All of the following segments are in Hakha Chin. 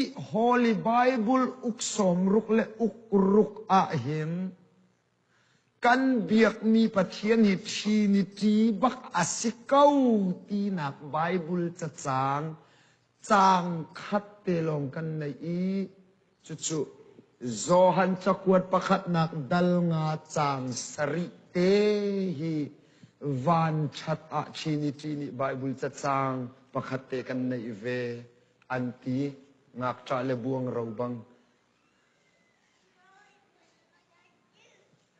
Holy Bible uk sawmruk le uk ruk ahhin kan biakmi Pathian hi Trinity bak a si ko tinak Bible cacang caang khat te lawng kan neih i cucu Johan cakuat pakhatnak dal nga caang sarih te hi vanṭhat ah Trinity nih Bible cacang pakhat te kan neih ve. An ti, ngakṭah le buangro bang.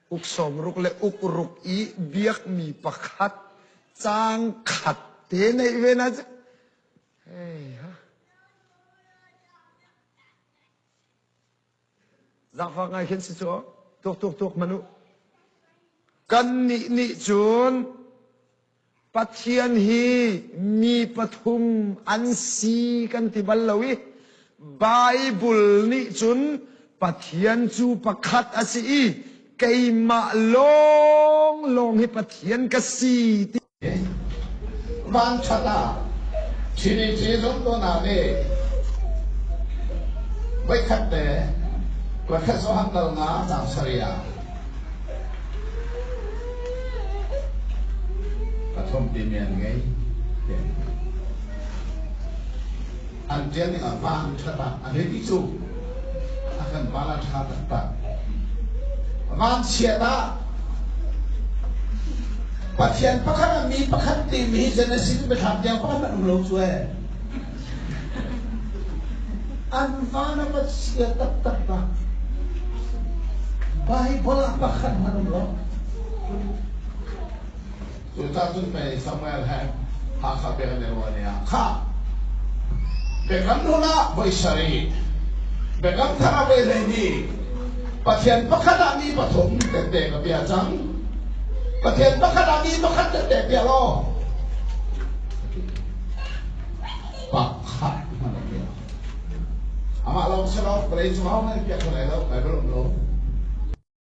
Uk sawmruk le uk ruk i biakmi pakhat caang khat te neih ve na hei ha. Zaangfak ngai khin si cu tuk tuk tuk manu. Kannih nih cun Pathian hi mi pathum an si kan ti bal lo i Baibal nih cun Pathian cu pakhat a si i keimah lawnglawng hi Pathian ka si ti Vanṭhat ah Trinity zumtu-hna nih voikhat te voikhat Johan dal nga caang sarih ah Pathum timi an ngei. An ṭial ning ah van ṭhat ah a hei ti cu a kan van a ṭha taktak. Vanchiat ah Pathian pakhat ah mi pakhat timi hi Genesis biathlam tiang pakhat hmanh um lo cu ee. An van a va chia taktak bak. Bible ah pakhat hmanh um lo. Cucaah cun pei Samuel he Hakha bia kan i ruah ni ah kha Biakam Hlun ah voi sarih, Biakam Thar ah voi 12. Pathian pakhat ah mi pathum tette ka bia cang. Pathian pakhat ah mi pakhat tette bia law. Pakhat hmanh a bia. Amah lawng si lo, vawlei cung ho nan piak kho lai lo, Bible um lo.